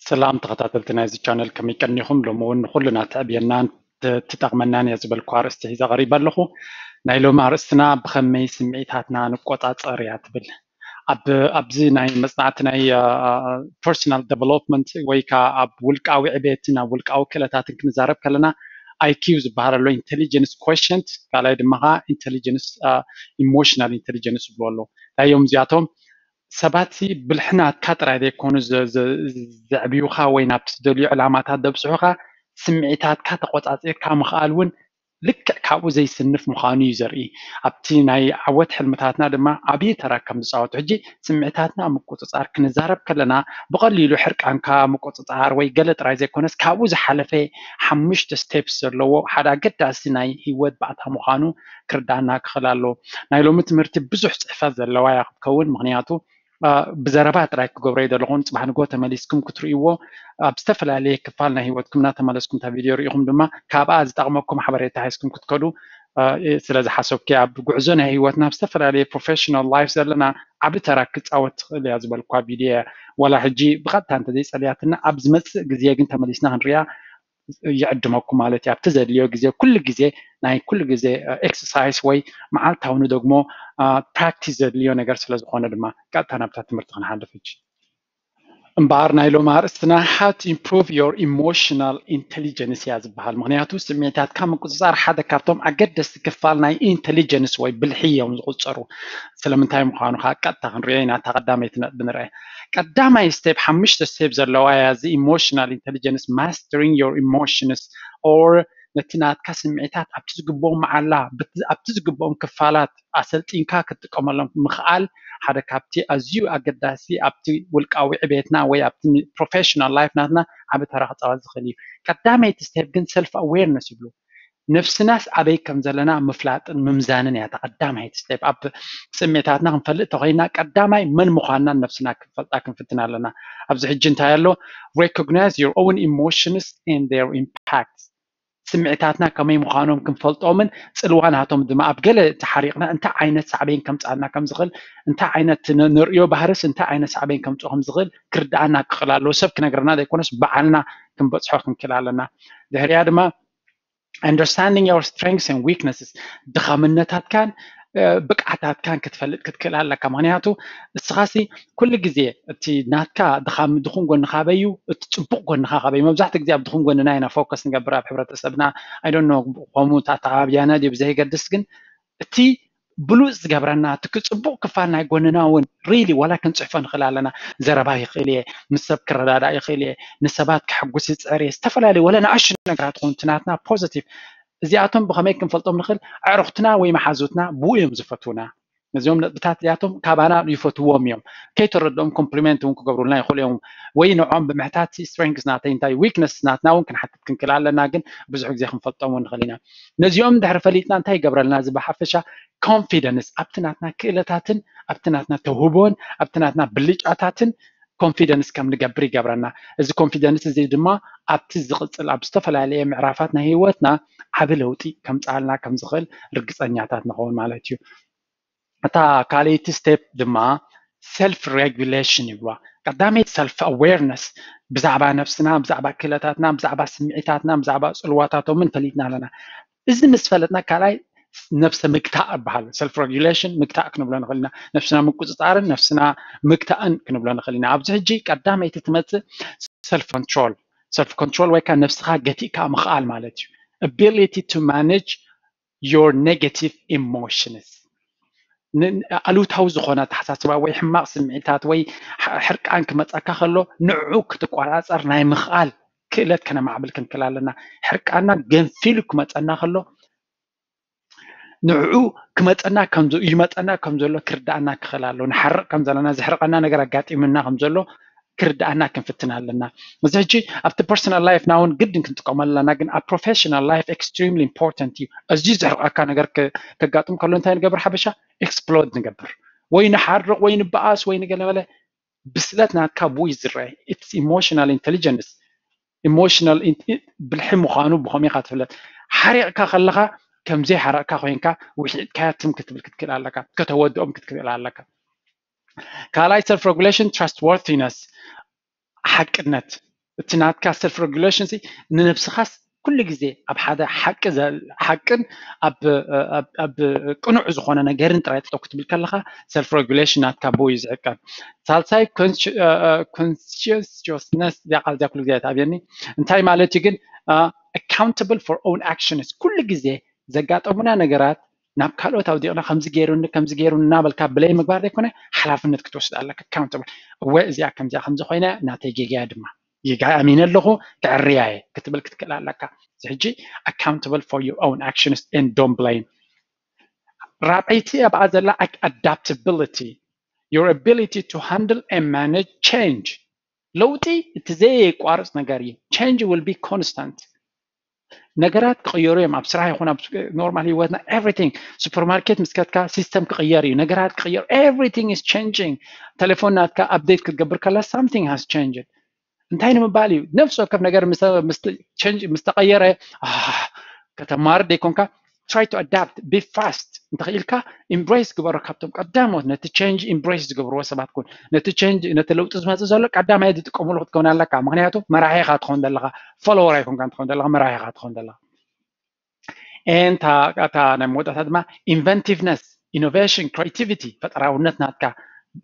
ሰላም ተኸታተልቲ ናይዚ ቻነል፣ ከመይ ቀኒኹም? ሎሚ እውን ንኹልና ተዕብየናን ት- ትጠቕመናን እያ ዝበልኩ ኣርእስቲ ሒዘ ቀሪበ ኣለኹ። ናይ ሎሚ ኣርእስትና ብኸመይ ስምዒታትና ንቆጻጸር እያ ትብል። ኣብ ኣብዚ ናይ መጽናዕቲ ናይ ፐርሶናል ዴቨሎፕመንት ወይ ከዓ ኣብ ውልቃዊ ዕቤትን ኣብ ውልቃዊ ክእለታትን ክንዛረብ ከለና፣ ኣይኪው ዝበሃል ኣሎ፣ ኢንቴሊጀንስ ኮሸንት፣ ካልኣይ ድማ ከዓ ኢንቴሊጀንስ፣ ኢሞሽናል ኢንቴሊጀንስ ይብሉ ኣለዉ። እንታይ እዮም እዚኣቶም? ሰባት ብልሒ ናትካ ጥራይ ዘይኮኑ ዘ- ዘ- ዘዕብዩኻ ወይ ናብቲ ዝደልዩ ዕላማታት ዘብፅሑኻ፣ ስምዒታትካ ተቆፃፂርካ ምኽኣል እውን ልክዕ ካብኡ ዘይስንፍ ምዃኑ እዩ ዘርኢ። ኣብቲ ናይ ዓወት ሕልምታትና ድማ ዓብዪ ተራ ከም ዝፃወቱ። ሕጂ ስምዒታትና ምቁፅፃር ክንዛረብ ከለና፣ ብቐሊሉ ሕርቃንካ ምቁፅፃር ወይ ገለ ጥራይ ዘይኮነስ፣ ካብኡ ዝሓለፈ ሓሙሽተ ስቴፕስ ዘለዎ ሓደ ኣገዳሲ ናይ ህይወት ባእታ ምዃኑ ክርዳእና ክኽእል ኣለዎ። ናይ ሎሚ ትምህርቲ ብዙሕ ፅሕፈት ዘለዋ እያ ክትከውን፣ ምኽንያቱ ብዘረባ ጥራይ ክገብሮ ይደለኹን፣ ፅባሕ ንጎ ተመሊስኩም ክትርእይዎ፣ ኣብ ዝተፈላለየ ክፋል ናይ ህይወትኩም እናተመለስኩም እታ ቪድዮ ርኢኹም ድማ ካብኣ ዝጠቕመኩም ሓበሬታ ሒዝኩም ክትከዱ ስለ ዝሓሰብኩ፣ ኣብ ጉዕዞ ናይ ህይወትና ኣብ ዝተፈላለየ ፕሮፌሽናል ላይፍ ዘለና ዓቢ ተራ ክፃወት ትኽእል እያ ዝበልኳ ቪድዮ እያ። ዋላ ሕጂ ብቐጥታ እንተዘይፀልያትና፣ ኣብ ዝመፅእ ግዜ ግን ተመሊስና ክንሪኣ ይዕድመኩም ማለት እዩ። ኣብቲ ዘድልዮ ግዜ፣ ኩሉ ግዜ ናይ ኩሉ ግዜ ኤክሰርሳይስ ወይ መዓልታዊ ንደግሞ ፕራክቲስ ዘድልዮ ነገር ስለ ዝኾነ ድማ፣ ቀጥታ ናብታ ትምህርቲ ክንሓልፍ። ሕጂ እምበኣር ናይ ሎሚ ኣርእስትና how to improve your emotional intelligence እያ ዝበሃል። ምኽንያቱ ስምዒታትካ ምቁፅፃር ሓደ ካብቶም ኣገደስቲ ክፋል ናይ ኢንቴሊጀንስ ወይ ብልሒ እዮም ዝቁፀሩ። ስለምንታይ ምዃኑ ከዓ ቀጥታ ክንሪኦ ኢና። እታ ቀዳመይቲ ነጥቢ ንርአ። ቀዳማይ ስቴፕ፣ ሓሙሽተ ስቴፕ ዘለዋ እያ እዚ ኢሞሽናል ኢንቴሊጀንስ፣ mastering your emotions or ነቲ ናትካ ስምዒታት ኣብቲ ዝግብኦም መዓላ፣ ብቲ- ኣብቲ ዝግብኦም ክፋላት ኣሰልጢንካ ክትጥቀመሎም ምኽኣል ሓደ ካብቲ ኣዝዩ ኣገዳሲ ኣብቲ ውልቃዊ ዕቤትና ወይ ኣብቲ ፕሮፌሽናል ላይፍ ናትና ዓቢ ተራ ክፃወት ዝኽእል እዩ። ቀዳመይቲ ስቴፕ ግን ሰልፍ ኣዌርነስ ይብሉ። ነፍስናስ ኣበይ ከም ዘለና ምፍላጥን ምምዛንን እያ እታ ቀዳማይቲ ስቴፕ። ኣብ ስምዒታትና ክንፈልጥ ተኾይና፣ ቀዳማይ መን ምዃንና ነፍስና ክንፈልጣ ክንፍትን ኣለና። ኣብዚ ሕጂ እንታይ ኣሎ? Recognize your own emotions and their impact። ስምዒታትና ከመይ ምዃኖም ክንፈልጦምን ፅልዋ ናቶም ድማ፣ ኣብ ገለ ተሓሪቕና እንታይ ዓይነት ሳዕቤን ከምፅኣልና ከም ዝኽእል፣ እንታይ ዓይነት ን- ንርእዮ ባህርስ እንታይ ዓይነት ሳዕቤን ከምፅኦ ከም ዝኽእል ክርድኣና ክኽእል ኣለዎ። ሰብ ክነግረና ዘይኮነስ፣ ባዕልና ክንበፅሖ ክንክእል ኣለና። ድሕሪያ ድማ understanding your strengths and weaknesses፣ ድኻምነታትካን እ፣ ብቅዓታትካን ክትፈልጥ ክትክእል ኣለካ። ምኽንያቱ እስኻሲ ኩሉ ግዜ እቲ ናትካ ድኻም ድኹም ጎንኻ ኣበይ እዩ፣ እቲ ፅቡቅ ጎንኻ ካበይ እዩ። መብዛሕትኡ ግዜ ኣብ ድኹም ጎንና ኢና ፎከስ ንገብር ኣብ ሕብረተሰብና። I don't know፣ ከምኡ ኣተዓባብያና ድዩ ብዘይገድስ፣ ግን እቲ ብሉፅ ዝገብረና፣ እቲ ጽቡቕ ክፋል ናይ ጎንና እውን ሪሊ ዋላ ክንጽሕፎ ንኽእል ኣለና። ዘረባ ይኽእል እየ፣ ምስ ሰብ ክረዳዳእ ይኽእል እየ፣ ንሰባት ከሐጉስ ይፅዕር እየ፣ ዝተፈላለዩ ዋላ ንኣሽቱ ነገራት ይኹን፣ እቲ ናትና ፖዘቲቭ፣ እዚኣቶም ብኸመይ ክንፈልጦም ንኽእል? ኣዕሩኽትና ወይ መሓዙትና ብኡ እዮም ዝፈትዉና። ነዚኦም ነጥብታት እዚኣቶም ካባና ይፈትዎም እዮም። ከይተረድኦም ኮምፕሊመንት እውን ክገብሩልና ይኽእሉ እዮም። ወይ ንዖም ብምሕታት፣ ስትሬንግስ ናተይ እንታይ፣ ዊክነስ ናትና እውን ክንሓትት ክንክእል ኣለና። ግን ብዙሕ ግዜ ክንፈልጦም እውን ንኽእል ኢና። ነዚኦም ድሕሪ ፈሊጥና እንታይ ይገብረልና? እዚ ብሓፈሻ ኮንፊደንስ ኣብቲ ናትና ክእለታትን ኣብቲ ናትና ተውህቦን ኣብቲ ናትና ብልጫታትን ኮንፊደንስ ከም ንገብር ይገብረና። እዚ ኮንፊደንስ እዚ ድማ ኣብቲ ዝቕፅል ኣብ ዝተፈላለየ ምዕራፋት ናይ ህይወትና ዓቢ ለውጢ ከምፅኣልና ከም ዝኽእል ርግፀኛታት ንኸውን ማለት እዩ። እታ ካልኣይቲ ስቴፕ ድማ ሰልፍ ሬጉሌሽን ይብልዋ። ቀዳመይቲ ሰልፍ ኣዌርነስ፣ ብዛዕባ ነብስና፣ ብዛዕባ ክእለታትና፣ ብዛዕባ ስምዒታትና፣ ብዛዕባ ፅልዋታቶምን ፈሊጥና ኣለና። እዚ ምስ ፈለጥና ካልኣይ ነብሰ ምግታእ ይበሃል። ሰልፍ ሬጉሌሽን ምግታእ ክንብሎ ንኽእል ኢና። ነብስና ምቁፅፃርን ነብስና ምግታእን ክንብሎ ንኽእል ኢና። ኣብዚ ሕጂ ቀዳመይቲ ትመፅእ ሰልፍ ኮንትሮል። ሰልፍ ኮንትሮል ወይ ከዓ ነብስኻ ገቲእካ ምኽኣል ማለት እዩ። Ability to manage your negative emotions። ን- ኣሉታዊ ዝኾነ ኣተሓሳስባ ወይ ሕማቕ ስምዒታት ወይ ሕ- ሕርቃን ክመፀካ ከሎ ንዕኡ ክትቆፃፀር ናይ ምኽኣል ክእለት ከነማዕብል ክንክእል ኣለና። ሕርቃንና ገንፊሉ ክመፀና ከሎ ንዕኡ ክመፀና ከም ዝ- ይመፀና ከም ዘሎ ክርዳእና ክኽእል ኣለዎ። ንሓርቕ ከም ዘለና፣ ዘሕርቐና ነገር ኣጋጢሙና ከም ዘሎ ክርዳእና ክንፍትን ኣለና። እዚ ሕጂ ኣብቲ ፐርሶናል ላይፍና እውን ግድን ክንጥቀመሉ ኣለና፣ ግን ኣብ ፕሮፌሽናል ላይፍ ኤክስትሪምሊ ኢምፖርታንት እዩ። ኣዝዩ ዘሕርቐካ ነገር ከ- ከጋጥም ከሎ እንታይ ንገብር? ሓበሻ ኤክስፕሎድ ንገብር፣ ወይ ንሓርቕ ወይ ንበኣስ ወይ ንገለበለ። ብስለት ናትካ ብኡ ይዝረአ። ኢትስ ኢሞሽናል ኢንቴሊጀንስ። ኢሞሽናል ኢን- ኢ- ብልሒ ምዃኑ ብኸመይ ኢኻ ትፍለጥ? ሓሪቕካ ከለኻ፣ ከም ዘይሓረቕካ ኮይንካ ውሒጥካያ ትም ክትብል ክትክእል ኣለካ፣ ከተወድኦም ክትክእል ኣለካ። ካልኣይ ሰልፍ ሬጉሌሽን ትራስት ወርቲነስ፣ ሓቅነት። እቲ ናትካ self regulation ንነብስኻስ ኩሉ ግዜ ኣብ ሓደ ሓቂ ሓቅን ኣብ ቅኑዕ ዝኾነ ነገርን ጥራይ ጠጠው ክትብል ከለኻ self regulation ናትካ ብኡ እዩ ዝዕቀብ። ሳልሳይ conscientiousness እዚኣ ቃል እዚኣ ኩሉ ግዜ ኣይትኣብየኒ። እንታይ ማለት እዩ ግን? Accountable for own actions። ኩሉ ግዜ ዘጋጠሙና ነገራት ናብ ካልኦት ኣውዲቕና ከምዚ ገይሩኒ ከምዚ ገይሩኒ እናበልካ ብለይ ምግባር ዘይኮነ ሓላፍነት ክትወስድ ኣለካ። Accountable። እወ እዚኣ ከምዚኣ ከምዚ ኮይነ ናተይ ጌጋ እያ ድማ ጌጋ ኣሚነ ኣለኹ ክዕርያ እየ ክትብል ክትክእል ኣለካ። ሕጂ accountable for your own actions and don't blame። ራብዐይቲ ኣብኣ ዘላ adaptability፣ your ability to handle and manage change። ለውጢ እቲ ዘየቋርፅ ነገር እዩ። Change will be constant። ነገራት ክቕየሩ እዮም። ኣብ ስራሕ ይኹን ኣብ normal ህይወትና everything፣ supermarket ምስ ከድካ system ክቕየር እዩ። ነገራት ክቕየሩ፣ everything is changing። ቴሌፎን ናትካ update ክትገብር ከላ something has changed። እንታይ ንምባል እዩ? ነፍሲ ወከፍ ነገር ምስ ተቐየረ ከተማርር ዘይኮንካ try to adapt፣ be fast። እንተኽኢልካ embrace ግበሮ። ካብቶም ቀዳሞት ነቲ change embrace ዝገብርዎ ሰባት ኩን። ነቲ change፣ ነቲ ለውጢ ዝመፅእ ዘሎ ቀዳማይ ዝጥቀምሉ ክትከውን ኣለካ። ምክንያቱ መራሒ ኢኻ ትኸውን ዘለኻ፣ follower ኣይኮንካን ትኸውን ዘለኻ፣ መራሒ ኢኻ ትኸውን ዘለኻ። And እታ ናይ መወዳእታ ድማ inventiveness፣ innovation፣ creativity፣ ፈጠራውነት ናትካ፣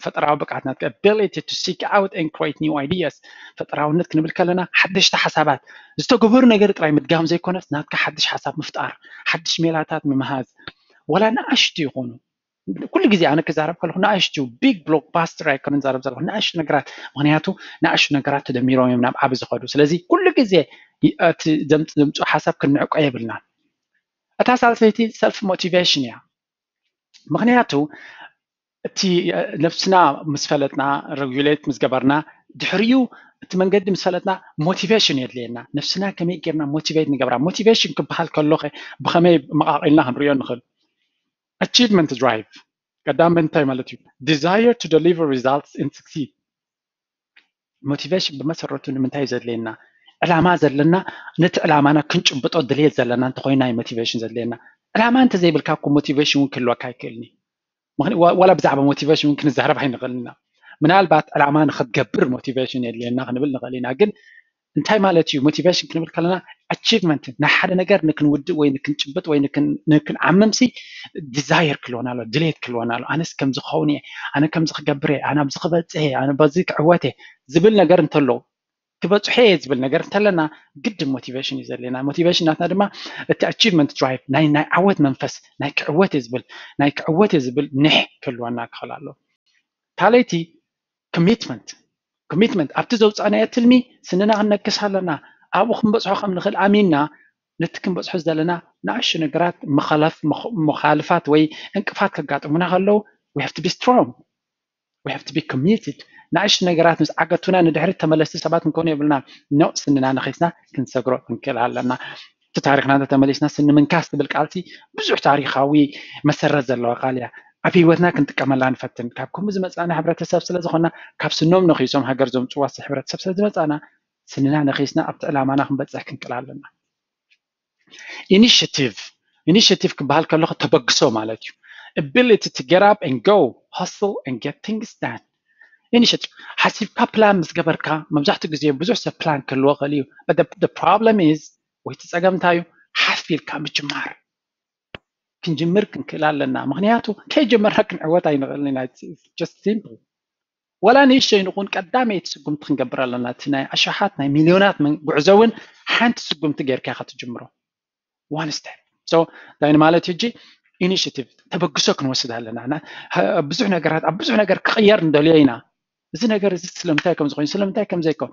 ፈጠራዊ ብቅዓት ናትካ፣ ability to seek out and create new ideas። ፈጠራውነት ክንብል ከለና ሓደሽቲ ሓሳባት፣ ዝተገበሩ ነገር ጥራይ ምድጋም ዘይኮነስ ናትካ ሓድሽ ሓሳብ ምፍጣር፣ ሓድሽ ሜላታት ምምሃዝ፣ ወላ ንኣሽቱ ይኾኑ። ኩሉ ግዜ ኣነ ክዛረብ ከለኹ ንኣሽቱ big blockbuster ኣይኮነን ዛረብ ዘለኹ፣ ንኣሽቱ ነገራት። ምክንያቱ ንኣሽቱ ነገራት ተደሚሮም እዮም ናብ ዓቢ ዝኸዱ። ስለዚ ኩሉ ግዜ እቲ ዘምፅኡ ሓሳብ ክንዕቆ የብልና። እታ ሳልሰይቲ self motivation እያ። ምክንያቱ እቲ ነብስና ምስ ፈለጥና፣ regulate ምስ ገበርና፣ ድሕሪኡ እቲ መንገዲ ምስ ፈለጥና motivation የድልየና። ነብስና ከመይ ጌርና motivate ንገብራ? Motivation ክበሃል ከሎ ብከመይ መቃቂልና ክንሪኦ ንኽእል? Achievement drive ቀዳም እንታይ ማለት እዩ? Desire to deliver results and succeed። Motivation ብመሰረቱ ንምንታይ እዩ ዘድልየና? ዕላማ ዘለና፣ ነቲ ዕላማና ክንጭብጦ ድልየት ዘለና እንተኮይና እዩ motivation ዘድልየና። ዕላማ እንተዘይብልካ እኮ motivation እውን ክህልወካ ኣይክእልን እዩ። ዋላ ብዛዕባ motivation እውን ክንዛረብ ኣይንኽእልን ኢና። ምናልባት ዕላማ ንክትገብር motivation የድልየና ክንብል ንኽእል ኢና፣ ግን እንታይ ማለት እዩ motivation ክንብል ከለና? Achievement፣ ናይ ሓደ ነገር ንክንውድእ ወይ ንክንጭብጥ ወይ ንክንዓምምሲ desire ክህልወና ኣሎ፣ ድሌት ክህልወና ኣሎ። ኣነስ ከምዚ ክኸውን እየ፣ ኣነ ከምዚ ክገብር እየ፣ ኣነ ኣብዚ ክበፅሕ እየ፣ ኣነ በዚ ክዕወት እየ ዝብል ነገር እንተሎ፣ ክበፅሖ እየ ዝብል ነገር እንተለና ግድን motivation እዩ ዘድልየና። Motivation ናትና ድማ እቲ achievement drive፣ ናይ ናይ ዓወት መንፈስ፣ ናይ ክዕወት እየ ዝብል፣ ናይ ክዕወት እየ ዝብል ኒሕ ክህልወና ክኽእል ኣሎ። ካልኣይቲ commitment። Commitment ኣብቲ ዘውፃእናዮ ትልሚ ስንና ክንነክስ ኣለና። ኣብኡ ክንበፅሖ ከም ንኽእል ኣሚንና ነቲ ክንበፅሖ ዘለና ንኣሽቱ ነገራት መኻልፋት ወይ ዕንቅፋት ከጋጥሙና ከለዉ we have to be strong፣ we have to be committed። ንኣሽቱ ነገራት ምስ ዓገቱና ንድሕሪት ተመለስቲ ሰባት ክንከውን የብልና። No፣ ስንና ነኺስና ክንሰግሮ ክንክእል ኣለና። እቲ ታሪኽና እንተተመሊስና ስኒ ምንካስ ትብል ቃልሲ ብዙሕ ታሪኻዊ መሰረት ዘለዋ ቃል እያ። ኣብ ህይወትና ክንጥቀመላ ንፈትን። ካብ ከምኡ ዝመፃና ሕብረተሰብ ስለ ዝኾና፣ ካብ ስኖም ነኺሶም ሃገር ዘምፅዋ ሕብረተሰብ ስለ ዝመፃና ስንና ነኺስና ኣብቲ ዕላማና ክንበፅሕ ክንክእል ኣለና። Initiative፣ initiative ክበሃል ከለኹ ተበግሶ ማለት እዩ። Ability to get up and go፣ hustle and get things done። Initiative ሓሲብካ ፕላን ምስ ገበርካ፣ መብዛሕትኡ ግዜ ብዙሕ ሰብ ፕላን ክህልዎ ይኽእል እዩ። But the problem is፣ ወይ እቲ ፀገም እንታይ እዩ? ሓፍ ኢልካ ምጅማር። ክንጅምር ክንክእል ኣለና። ምክንያቱ ከይጀመርና ክንዕወት ኣይንኽእልን ኢና። Just simple። ወላ ንእሽተይ ንኹን ቀዳመይቲ ስጉምቲ ክንገብር ኣለና። እቲ ናይ ኣሽሓት ናይ ሚልዮናት ጉዕዞ እውን ሓንቲ ስጉምቲ ጌርካ ኢኻ ትጅምሮ። One step። So እንታይ ማለት ሕጂ? Initiative፣ ተበግሶ ክንወስድ ኣለና። ብዙሕ ነገራት፣ ኣብ ብዙሕ ነገር ክቕየር ንደልዮ ኢና። እዚ ነገር እዚ ስለምንታይ ከም ዝኾይኑ፣ ስለምንታይ ከም ዘይኮን፣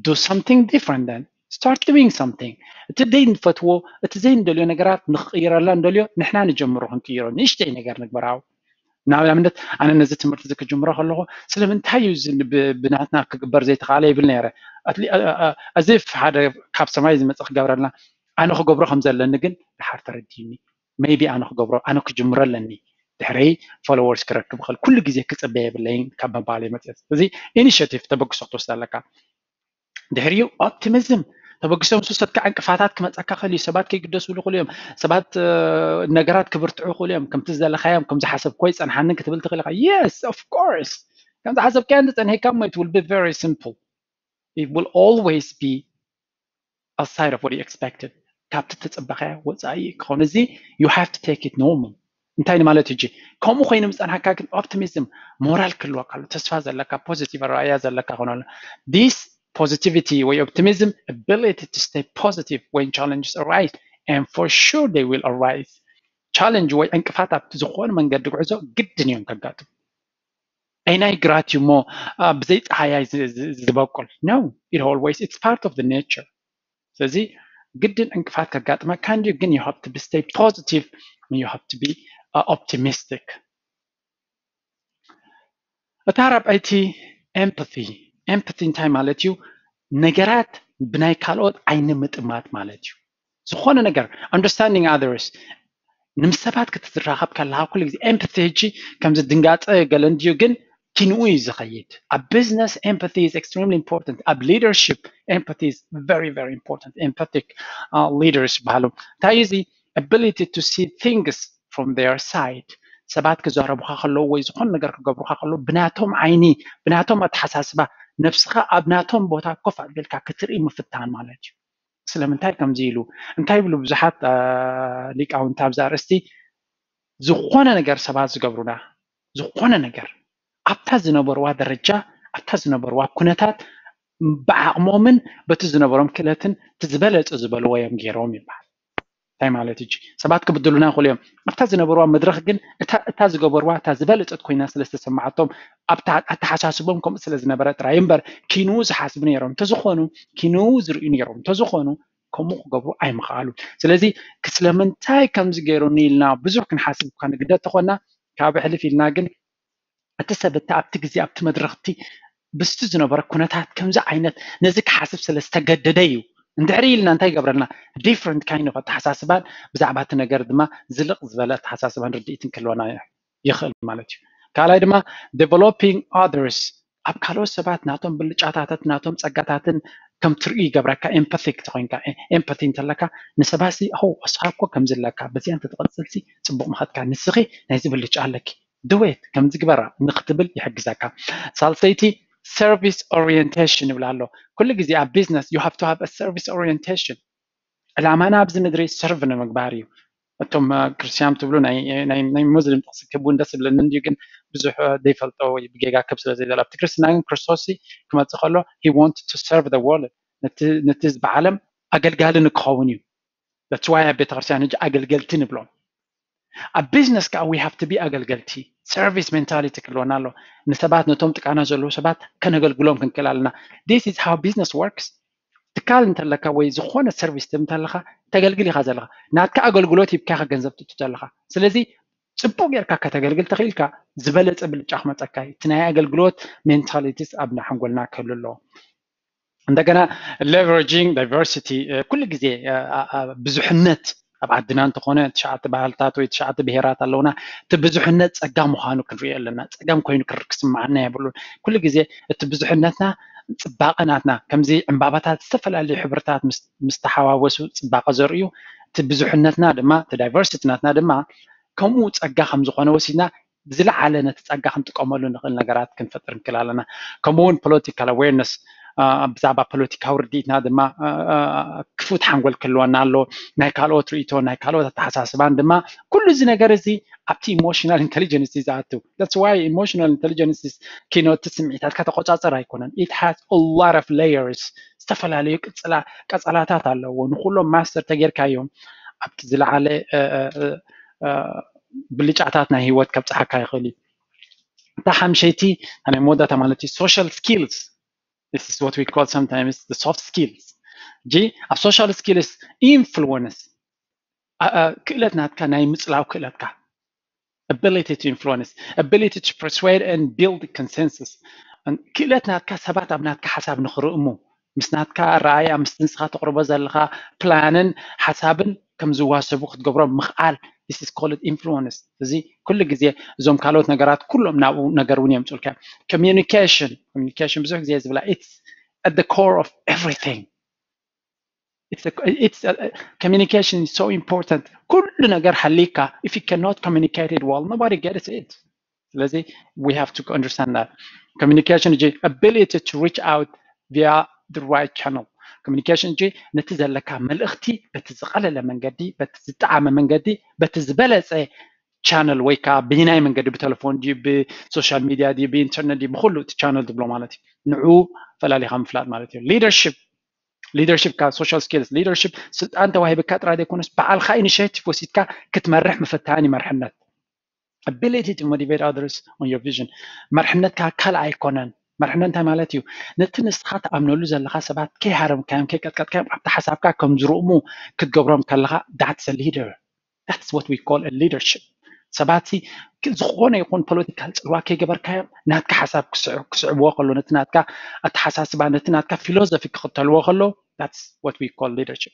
do something different then። Start doing something። እቲ ዘይንፈትዎ፣ እቲ ዘይንደልዮ ነገራት ንክቕይረላ እንደልዮ፣ ንሕና ንጀምሮ ክንቅይሮ። ንእሽተይ ነገር ንግበር። ኣብ ንኣብነት ኣነ ነዚ ትምህርቲ እዚ ክጅምሮ ከለኹ ስለምንታይ እዩ እዚ ብናትና ክግበር ዘይተኻእለ ይብል ነይረ። As if ሓደ ካብ ሰማይ ዝመፅእ ክገብረልና፣ ኣነ ክገብሮ ከም ዘለኒ ግን ድሓር ተረዲኒ። Maybe ኣነ ክገብሮ፣ ኣነ ክጅምሮ ኣለኒ። ድሕረይ followers ክረክብ ይኽእል። ኩሉ ግዜ ክፅበ የብለይን ካብ ምባል ይመፅእ። እዚ initiative ተበግሶ ክትወስድ ኣለካ። ድሕሪኡ optimism፣ ተበግሶ ምስ ወሰድካ ዕንቅፋታት ክመፀካ ይኽእል እዩ። ሰባት ከይግደሱሉ ይኽእሉ እዮም። ሰባት ነገራት ክብርትዑ ይኽእሉ እዮም። ከምቲ ዝደለኻዮም፣ ከም ዝሓሰብክዎ ኣይፀንሓንን ክትብል ትኽእል ኢኻ። Yes, of course። ከም ዝሓሰብካዮ እንተፀኒሕካ እሞ it will be very simple። it will always be outside of what you expected. ካብቲ ተጸበኻዮ ወጻኢ ክኸውን እዚ you have to take it normal። እንታይ ማለት እዩ? ከምኡ ኮይኑ ምጸንሓካ ግን ኦፕቲሚዝም ሞራል ክህልወካ ኣሎ። ተስፋ ዘለካ positive ኣረኣእያ ዘለካ ክኾን ኣሎ። This positivity ወይ optimism ability to stay positive when challenges arise and for sure they will arise. Challenge ወይ ዕንቅፋት ኣብቲ ዝኾነ መንገዲ ጉዕዞ ግድን እዮም ከጋጥሙ። ኣይናይ ግራት እዩ እሞ ብዘይ ፀሃያይ ዝበቁል no, it always it's part of the nature። ስለዚ ግድን ዕንቅፋት ከጋጥመካ እንዲዩ ግን you have to be stay positive, you have to be optimistic። እታ ራብዐይቲ empathy። Empathy እንታይ ማለት እዩ? ነገራት ብናይ ካልኦት ዓይኒ ምጥማት ማለት እዩ። ዝኾነ ነገር understanding others፣ ንምሰባት ክትዝራኸብ ከለካ ኩሉ ግዜ empathy ሕጂ ከምዚ ድንጋፀ ገለ እንድዩ ግን ኪንኡ እዩ ዝኸይድ። ኣብ business empathy is extremely important። ኣብ leadership empathy is very very important። Empathic leaders ይበሃሉ። እንታይ እዚ? Ability to see things from their side። ሰባት ክዛረቡካ ከለዉ ወይ ዝኾነ ነገር ክገብሩካ ከለዉ ብናቶም ዓይኒ ብናቶም ኣተሓሳስባ ነብስኻ ኣብ ናቶም ቦታ ኮፍ ኣቢልካ ክትርኢ ምፍታን ማለት እዩ። ስለምንታይ ከምዚ ኢሉ እንታይ ይብሉ ብዙሓት ሊቃውንቲ ኣብዚ ኣርእስቲ? ዝኾነ ነገር ሰባት ዝገብሩና ዝኾነ ነገር ኣብታ ዝነበርዋ ደረጃ ኣብታ ዝነበርዋ ኩነታት ብዓቕሞምን በቲ ዝነበሮም ክእለትን እቲ ዝበለፀ ዝበልዎ እዮም ገይሮም ይበሃል። እንታይ ማለት እዩ? ሰባት ክብድሉና ይኽእሉ እዮም። ኣብታ ዝነበርዋ መድረኽ ግን እታ ዝገበርዋ እታ ዝበለፀት ኮይና ስለዝተሰማዓቶም ኣብታ ኣተሓሳስቦም ከምኡ ስለዝነበረ ጥራይ እምበር ኪንኡ ዝሓስቡ ነይሮም እንተዝኾኑ ኪንኡ ዝርእዩ ነይሮም እንተዝኾኑ ከምኡ ክገብሩ ኣይምኽኣሉን። ስለዚ ስለምንታይ ከምዚ ገይሩኒ ኢልና ብዙሕ ክንሓስብ እኳ ንግደድ ተኾና ካብ ሕልፍ ኢልና ግን እቲ ሰብ እቲ ኣብቲ ግዜ ኣብቲ መድረኽቲ ብስቲ ዝነበረ ኩነታት ከምዚ ዓይነት ነዚ ክሓስብ ስለ ዝተገደደ እዩ። እንድሕሪ ኢልና እንታይ ይገብረልና? Different kind of ኣተሓሳስባን ብዛዕባ እቲ ነገር ድማ ዝልቕ ዝበለ ኣተሓሳስባን ርድኢትን ክህልወና ይኽእል ማለት እዩ። ካልኣይ ድማ developing others፣ ኣብ ካልኦት ሰባት ናቶም ብልጫታትን ናቶም ፀጋታትን ከም ትርኢ ይገብረካ። Empathic ተኮይንካ empathy እንተለካ ንሰባት ኦ እስኻ እኮ ከምዚ ኣለካ በዚኣ እንተትቐፅልሲ ፅቡቕ ምኸድካ ንስኺ ናይዚ ብልጫ ኣለኪ do it ከምዚ ግበራ ንክትብል ይሕግዘካ። ሳልሰይቲ service orientation ይብል ኣሎ። ኩሉ ግዜ ኣብ business you have to have a service orientation። ዕላማና ኣብዚ ምድሪ serve ንምግባር እዩ። እቶም ክርስትያን ትብሉ ናይ ሙስሊም ጥቕሲ ክህቡ ደስ ዝብለኒ እንድዩ ግን ብዙሕ ዘይፈልጦ ወይ ብጌጋ ክብ ስለ ዘይደለ ኣብቲ ክርስትና ግን ክርስቶስ ክመፅእ ከሎ he want to serve the world ነቲ ህዝቢ ዓለም ኣገልጋሊ ንክኸውን እዩ። That's why ኣብ ቤተክርስትያን ሕጂ ኣገልገልቲ ንብሎም። ኣብ business ከዓ we have to be ኣገልገልቲ። Service mentality ክህልወና ኣሎ። ንሰባት ነቶም ጥቃና ዘለዉ ሰባት ከነገልግሎም ክንክእል ኣለና። This is how business works። ትካል እንተለካ ወይ ዝኾነ service ትህብ እንተለካ ተገልግል ኢኻ ዘለኻ። ናትካ ኣገልግሎት ሂብካ ኢኻ ገንዘብ ትእቱ ዘለኻ። ስለዚ ፅቡቅ ጌርካ ከተገልግል ተኽኢልካ ዝበለፀ ብልጫ ክመፀካ እዩ። እቲ ናይ ኣገልግሎት mentalities ኣብ ሓንጎልና ክህሉ ኣለዎ። እንደገና leveraging diversity ኩሉ ግዜ ብዙሕነት ኣብ ዓድና እንተኾነ ትሽዓተ ባህልታት ወይ ትሽዓተ ብሄራት ኣለውና። እቲ ብዙሕነት ፀጋ ምዃኑ ክንሪኦ ኣለና። ፀገም ኮይኑ ክስምዓና የብሉን። ኩሉ ግዜ እቲ ብዙሕነትና ፅባቐ ናትና ከምዚ ዕምባባታት ዝተፈላለዩ ሕብርታት ምስ ተሓዋወሱ ፅባቐ ዘርእዩ እቲ ብዙሕነትና ድማ እቲ diversity ናትና ድማ ከምኡ ፀጋ ከም ዝኾነ ወሲድና ብዝለዓለ ነቲ ጸጋ ክንጥቀመሉ ንኽእል ነገራት ክንፈጥር ንክእል ኣለና። ከምኡ እውን political awareness ብዛዕባ ፖለቲካዊ ርድኢትና ድማ ክፉት ሓንጎል ክህልወና ኣሎ። ናይ ካልኦት ርእይቶ ናይ ካልኦት ኣተሓሳስባን ድማ ኩሉ እዚ ነገር እዚ ኣብቲ emotional intelligence እዩ ዝኣቱ። That's why emotional intelligence is ኪኖ እቲ ስምዒታትካ ተቆጻጸር ኣይኮነን። It has a lot of layers ዝተፈላለዩ ቀጸላታት ኣለዎ። ንኩሎም master ተጌርካዮም ኣብቲ ዝለዓለ ብልጫታት ናይ ህይወት ከብፅሓካ ይኽእል እዩ። እታ ሓምሸይቲ ናይ መወዳእታ ማለት እዩ social skills። This is what we call sometimes the soft skills። ጂ ኣብ social skills influence ክእለት ናትካ ናይ ምፅላው ክእለትካ ability to influence, ability to persuade and build consensus። ክእለት ናትካ ሰባት ኣብ ናትካ ሓሳብ ንክርእሙ ምስ ናትካ ኣረኣእያ ምስቲ ንስኻ ተቕርቦ ዘለኻ ፕላንን ሓሳብን ከም ዝዋሰቡ ክትገብሮም ምኽኣል this is called influence። እዚ ኩሉ ግዜ እዞም ካልኦት ነገራት ኩሎም ናብኡ ነገር እውን የምፅልካ። Communication communication ብዙሕ ግዜ ዝብላ it's at the core of everything. It's a, it's a, communication is so important. ኩሉ ነገር ሓሊካ if you cannot communicate it well nobody gets it. ስለዚ we have to understand that communication is ability to reach out via the right channel communication እንጂ ነቲ ዘለካ መልእኽቲ በቲ ዝቐለለ መንገዲ፣ በቲ ዝጠዓመ መንገዲ፣ በቲ ዝበለፀ ቻነል ወይ ከዓ ብናይ መንገዲ ብቴሌፎን ድዩ ብሶሻል ሚድያ ድዩ ብኢንተርነት ድዩ ብኩሉ እቲ ቻነል ትብሎ ማለት እዩ። ንዑ ፈላሊኻ ምፍላጥ ማለት እዩ። ሊደርሽፕ ሊደርሽፕ ካብ social skills leadership ስልጣን ተዋሂብካ ጥራይ ዘይኮነስ በዓልካ ኢኒሽቲቭ ወሲድካ ክትመርሕ ምፍታን እዩ መርሕነት። Ability to motivate others on your vision። መርሕነትካ ካልእ ኣይኮነን። መርሕነት እንታይ ማለት እዩ? ነቲ ንስኻ ትኣምነሉ ዘለኻ ሰባት ከይሃረምካዮም ከይቀጥቀጥካዮም ኣብቲ ሓሳብካ ከም ዝርእሙ ክትገብሮም ከለኻ that's a leader። That's what we call a leadership። ሰባት ዝኾነ ይኹን ፖለቲካል ፅልዋ ከይገበርካዮም ናትካ ሓሳብ ክስዕብዎ ከሎ ነቲ ናትካ ኣተሓሳስባ ነቲ ናትካ ፊሎዞፊ ክኽተልዎ ከሎ that's what we call leadership።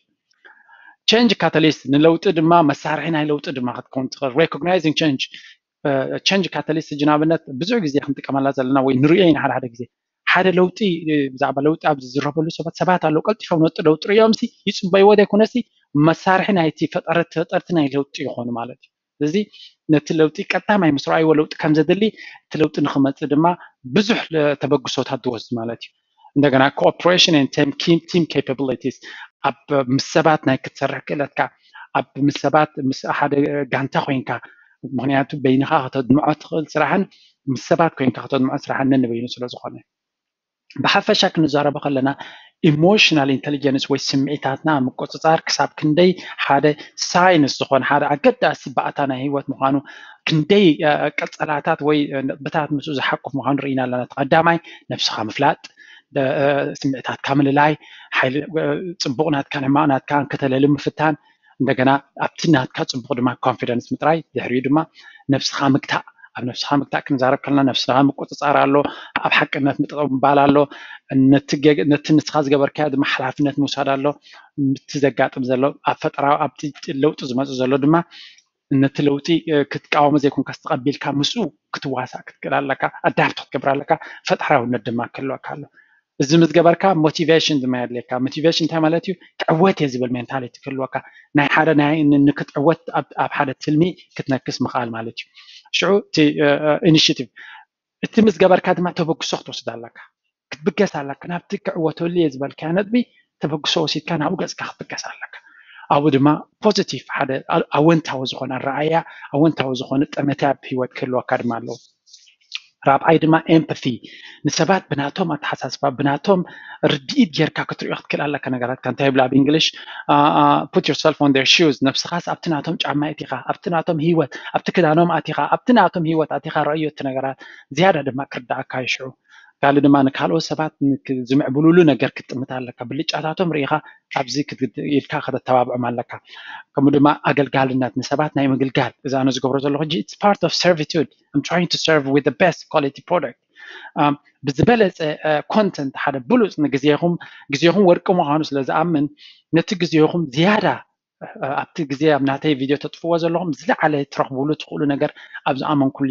Change catalyst ንለውጢ ድማ መሳርሒ ናይ ለውጢ ድማ ክትከውን ትኽእል። Recognizing change change catalyst ሕጂ ንኣብነት ብዙሕ ግዜ ክንጥቀመላ ዘለና ወይ ንሪኦ ኢና ሓደ ሓደ ግዜ ሓደ ለውጢ ብዛዕባ ለውጢ ኣብ ዝዝረበሉ ሰባት ሰባት ኣለዉ ቀልጢፎም ነቲ ለውጢ ሪኦም ሲ ይፅበይዎ ዘይኮነሲ መሳርሒ ናይቲ ፈጠርቲ ፈጠርቲ ናይ ለውጢ ይኾኑ ማለት እዩ። ስለዚ ነቲ ለውጢ ቀዳማይ ምስ ረኣይዎ ለውጢ ከም ዘድሊ እቲ ለውጢ ንክመፅእ ድማ ብዙሕ ተበግሶታት ዝወስድ ማለት እዩ። እንደገና cooperation and team capabilities ኣብ ምስ ሰባት ናይ ክትሰርሕ ክእለትካ ኣብ ምስ ሰባት ምስ ሓደ ጋንታ ኮይንካ ምክንያቱ በይንኻ ከተድምዖ ትኽእል ስራሕን ምስ ሰባት ኮይንካ ከተድምዖ ስራሕን ነንበይኑ ስለ ዝኾነ ብሓፈሻ ክንዛረቦ ከለና ኢሞሽናል ኢንቴሊጀንስ ወይ ስምዒታትና ምቁፅፃር ክሳብ ክንደይ ሓደ ሳይንስ ዝኾነ ሓደ ኣገዳሲ ባእታ ናይ ህይወት ምዃኑ ክንደይ ቀፀላታት ወይ ነጥብታት ምስኡ ዝሓቁፍ ምዃኑ ርኢና ኣለና። እቲ ቀዳማይ ነብስኻ ምፍላጥ፣ ስምዒታትካ ምልላይ፣ ሓይሊ ፅቡቕ ናትካን ሕማቕ ናትካን ከተለሊ ምፍታን፣ እንደገና ኣብቲ ናትካ ፅቡቕ ድማ ኮንፊደንስ ምጥራይ፣ ድሕሪኡ ድማ ነብስኻ ምግታእ ኣብ ነብስኻ ምግታእ ክንዛረብ ከለና ነብስኻ ምቁፅፃር ኣሎ፣ ኣብ ሓቅነት ምጥቕምባል ኣሎ፣ ነቲ ንስኻ ዝገበርካዮ ድማ ሓላፍነት ምውሳድ ኣሎ፣ እቲ ዘጋጥም ዘሎ ኣብ ፈጠራዊ ኣብቲ ለውጢ ዝመፁ ዘሎ ድማ ነቲ ለውጢ ክትቃወሞ ዘይኮንካ ዝተቐቢልካ ምስኡ ክትዋሳእ ክትክእል ኣለካ፣ ኣዳፕት ክትገብር ኣለካ፣ ፈጠራውነት ድማ ክህልወካ ኣሎ። እዚ ምስ ገበርካ ሞቲቬሽን ድማ የድልየካ። ሞቲቬሽን እንታይ ማለት እዩ? ክዕወት እየ ዝብል ሜንታሊቲ ክህልወካ ናይ ሓደ ናይ ንክትዕወት ኣብ ሓደ ትልሚ ክትነክስ ምኽኣል ማለት እዩ። ሽዑ እቲ ኢኒሽቲቭ እቲ ምስ ገበርካ ድማ ተበግሶ ክትወስድ ኣለካ፣ ክትብገስ ኣለካ። ናብቲ ክዕወተሉ እየ ዝበልካዮ ነጥቢ ተበግሶ ወሲድካ ናብኡ ገፅካ ክትብገስ ኣለካ። ኣብኡ ድማ ፖዚቲቭ ሓደ ኣወንታዊ ዝኾነ ኣረኣያ ኣወንታዊ ዝኾነ ጠመተ ኣብ ህይወት ክህልወካ ድማ ኣለዎ። ራብዓይ ድማ ኤምፓቲ ንሰባት ብናቶም ኣተሓሳስባ ብናቶም ርድኢት ጌርካ ክትሪኦ ክትክእል ኣለካ ነገራትካ እንታይ ይብላ ኣብ እንግሊሽ put yourself on their shoes ነብስኻስ ኣብቲ ናቶም ጫማ ኣቲኻ ኣብቲ ናቶም ህይወት ኣብቲ ክዳኖም ኣቲኻ ኣብቲ ናቶም ህይወት ኣቲኻ ረእዮ እቲ ነገራት ዝያዳ ድማ ክርዳኣካ ይሽዑ ካልእ ድማ ንካልኦት ሰባት ዝምዕብሉሉ ነገር ክትጥምት ኣለካ ብልጫታቶም ርኢኻ ኣብዚ ኢድካ ከተተባብዖም ኣለካ ከምኡ ድማ ኣገልጋልነት ንሰባት ናይ ምግልጋል እዚ ኣነ ዝገብሮ ዘለኹ it's part of servitude I'm trying to serve with the best quality product ብዝበለፀ ኮንተንት ሓደ ብሉፅ ንግዜኹም ግዜኹም ወርቂ ምዃኑ ስለ ዝኣምን ነቲ ግዜኹም ዝያዳ ኣብቲ ግዜ ኣብ ናተይ ቪድዮ ተጥፍዎ ዘለኹም ዝለዓለ ትረኽብሉ ትኽእሉ ነገር ኣብ ዝኣመንኩሉ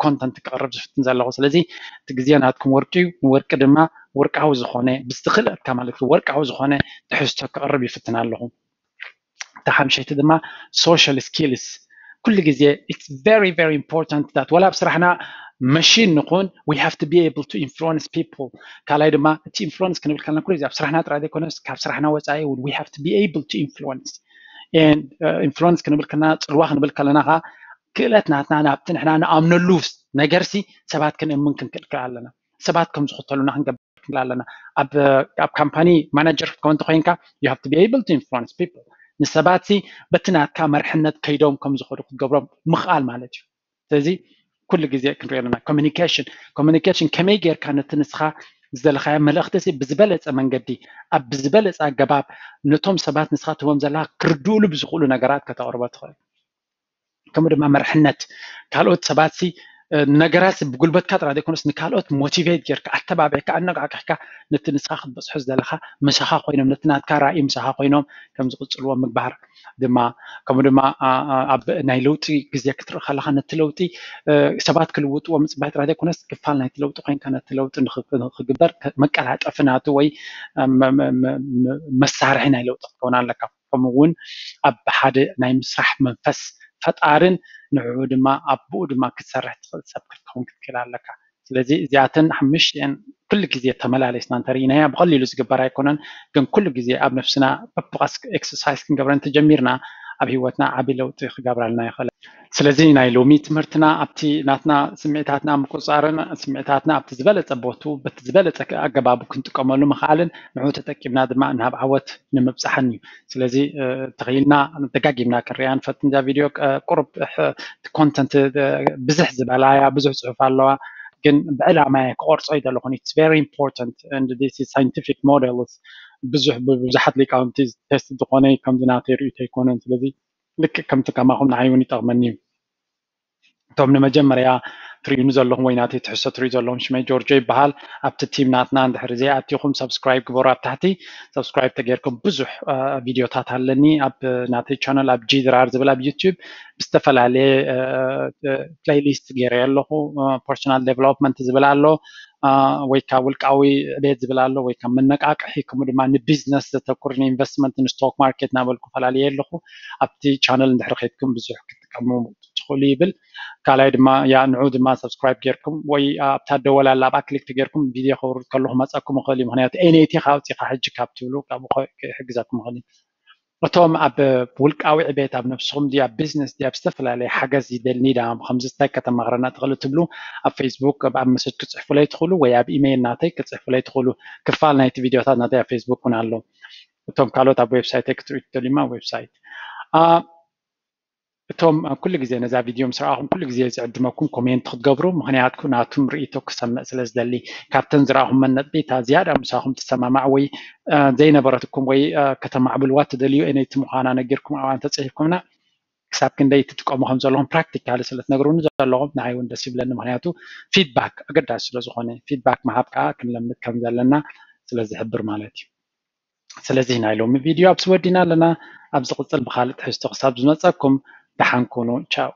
ኮንተንት ክቕርብ ዝፍትን ዘለኹ ስለዚ እቲ ግዜ ናትኩም ወርቂ እዩ ንወርቂ ድማ ወርቃዊ ዝኾነ ብዝኽእለትካ ማለት ወርቃዊ ዝኾነ ትሕዝቶ ክቕርብ ይፍትን ኣለኹ እታ ሓምሸይቲ ድማ social skills ኩሉ ግዜ it's very very important that ወላ ኣብ ስራሕና መሽን ንኹን we have to be able to influence people ካልኣይ ድማ እቲ ኢንፍሉንስ ክንብል ከለና ኩሉ ግዜ ኣብ ስራሕና ጥራይ ዘይኮነስ ካብ ስራሕና ወፃኢ we have to be able to influence ኢንፍሉንስ ክንብል ከለና ፅልዋ ክንብል ከለና ከዓ ክእለት ናትና ናብቲ ንሕና ንኣምነሉ ነገር ሲ ሰባት ክንእምን ክንክእል ኣለና ሰባት ከም ዝኽተሉና ክንገብር ክንብል ኣለና ኣብ ካምፓኒ ማናጀር ክትከውን እንተኮይንካ you have to be able to influence people ንሰባት ሲ በቲ ናትካ መርሕነት ከይዶም ከም ዝኸዱ ክትገብሮም ምኽኣል ማለት እዩ ስለዚ ኩሉ ግዜ ክንሪኦ ኣለና communication communication ከመይ ጌርካ ነቲ ንስኻ ዝደለኻዮ መልእኽቲ ሲ ብዝበለፀ መንገዲ ኣብ ብዝበለፀ ኣገባብ ነቶም ሰባት ንስኻ ትህቦም ዘለካ ክርድኡሉ ብዝኽእሉ ነገራት ከተቕርቦ ትኽእል ከምኡ ድማ መርሕነት ካልኦት ሰባት ሲ ነገራት ብጉልበትካ ጥራይ ዘይኮነስ ንካልኦት ሞቲቬት ጌርካ ኣተባቢዕካ ኣነቃቂሕካ ነቲ ንስኻ ክትበፅሖ ዝደለኻ ምሳኻ ኮይኖም ነቲ ናትካ ራእይ ምሳኻ ኮይኖም ከም ዝቕፅልዎ ምግባር ድማ ከምኡ ድማ ኣብ ናይ ለውጢ ግዜ ክትርኢ ከለኻ ነቲ ለውጢ ሰባት ክልውጥዎ ምፅባይ ጥራይ ዘይኮነስ ክፋል ናይቲ ለውጢ ኮይንካ ነቲ ለውጢ ንክግበር መቀላጠፊ ናቱ ወይ መሳርሒ ናይ ለውጢ ክትከውን ኣለካ ከምኡ እውን ኣብ ሓደ ናይ ምስራሕ መንፈስ ፈጣርን ንዕኡ ድማ ኣብኡ ድማ ክትሰርሕ ትኽእል ሰብ ክትከውን ክትክእል ኣለካ ስለዚ እዚኣተን ሓምሽተን ኩሉ ግዜ ተመላለስና እንተርኢናያ ብቐሊሉ ዝግበር ኣይኮነን። ግን ኩሉ ግዜ ኣብ ነፍስና ፐፕቃስ ኤክሰርሳይዝ ክንገብረን ተጀሚርና ኣብ ህይወትና ዓቢ ለውጢ ክገብራልና ይኽእል። ስለዚ ናይ ሎሚ ትምህርትና ኣብቲ ናትና ስምዒታትና ምቁፃርን ስምዒታትና ኣብቲ ዝበለፀ ቦቱ በቲ ዝበለፀ ኣገባቡ ክንጥቀመሉ ምኽኣልን ንዑ ተጠቂምና ድማ ናብ ዓወት ንምብፃሕን እዩ። ስለዚ ተኽኢልና ደጋጊምና ክንሪኣ ንፈትን እዛ ቪድዮ ቁሩብ ኮንተንት ብዝሕ ዝበላያ ብዙሕ ፅሑፍ ኣለዋ ግን ብዕላማ ክቆርጾ ይደለኹን it's very important and this is scientific model ብዙሕ ብብዙሓት ሊቃውንቲ ቴስት ዝኾነ ከምዚ ናተይ ርእቶ ኣይኮነን ስለዚ ልክዕ ከምቲ ከማኹም ንዓይ እውን ይጠቕመኒ እዩ እቶም ንመጀመርያ ትርእዩኒ ዘለኹም ወይ ናተይ ትሕዝቶ ትርእዩ ዘለኹም ሽመይ ጆርጆ ይበሃል ኣብቲ ቲም ናትና እንድሕር ዘይኣቲኹም ሰብስክራይብ ግበሩ ኣብ ታሕቲ ሰብስክራይብ ተገይርኩም ብዙሕ ቪዲዮታት ኣለኒ ኣብ ናተይ ቻነል ኣብ ጂ ድራር ዝብል ኣብ ዩቱብ ብዝተፈላለየ ፕሌይሊስት ገይረ ኣለኹ ፐርሶናል ዴቨሎፕመንት ዝብል ኣሎ ወይ ካብ ውልቃዊ ዕቤት ዝብል ኣሎ ወይ ካብ መነቃቅሒ ከምኡ ድማ ንቢዝነስ ዘተኩር ንኢንቨስትመንት ንስቶክ ማርኬት እናበልኩ ፈላልየ ኣለኹ ኣብቲ ቻነል እንድሕር ከድኩም ብዙሕ ክትጥቀሙ ትኽእሉ ይብል ካልኣይ ድማ ያ ንዑ ድማ ሰብስክራይብ ጌርኩም ወይ ኣብታ ደወል ኣላ ኣብኣ ክሊክ ተጌርኩም ቪድዮ ከውርድ ከለኹ መፀኩም ይኽእል እዩ ምክንያቱ ኤንኤቲ ካውፂኻ ሕጂ ካብ ትብሉ ካብኡ ክሕግዘኩም ይኽእል እዩ እቶም ኣብ ውልቃዊ ዕቤት ኣብ ነብስኹም ድዩ ኣብ ቢዝነስ ድዩ ኣብ ዝተፈላለየ ሓገዝ ይደልኒ ዳ ከምዚ እንታይ ከተማኽረና ትኽእሉ ትብሉ ኣብ ፌስቡክ ኣብ መሰጅ ክፅሕፉለይ ትኽእሉ ወይ ኣብ ኢሜይል ናተይ ክፅሕፉለይ ትኽእሉ ክፋል ናይቲ ቪድዮታት ናተይ ኣብ ፌስቡክ እውን ኣሎ እቶም ካልኦት ኣብ ዌብሳይተይ ክትርእዩ ትደልዩማ ዌብሳይት እቶም ኩሉ ግዜ ነዛ ቪድዮ ምስ ረኣኹም ኩሉ ግዜ ዝዕድመኩም ኮሜንት ክትገብሩ ምክንያትኩ ናቱም ርእይቶ ክሰምዕ ስለ ዝደሊ ካብተን ዝረኣኹመን ነጥቢ እታ ዝያዳ ምሳኹም ትሰማማዕ ወይ ዘይነበረትኩም ወይ ከተማዕብልዋ ትደልዩ ኤነይቲ ምዃና ነጊርኩም ኣብኣ እንተፅሒፍኩምና ክሳብ ክንደይ ትጥቀሙ ከም ዘለኹም ፕራክቲካሊ ስለ ትነግሩኒ ዘለኹም ንዓይ እውን ደስ ይብለኒ ምክንያቱ ፊድባክ ኣገዳሲ ስለ ዝኾነ ፊድባክ ምሃብ ከዓ ክንለምድ ከም ዘለና ስለ ዝሕብር ማለት እዩ ስለዚ ናይ ሎሚ ቪድዮ ኣብዚ ወዲና ኣለና ኣብ ዝቕፅል ብካልእ ትሕዝቶ ክሳብ ዝመፀኩም ደሓን ኩኑ ቻው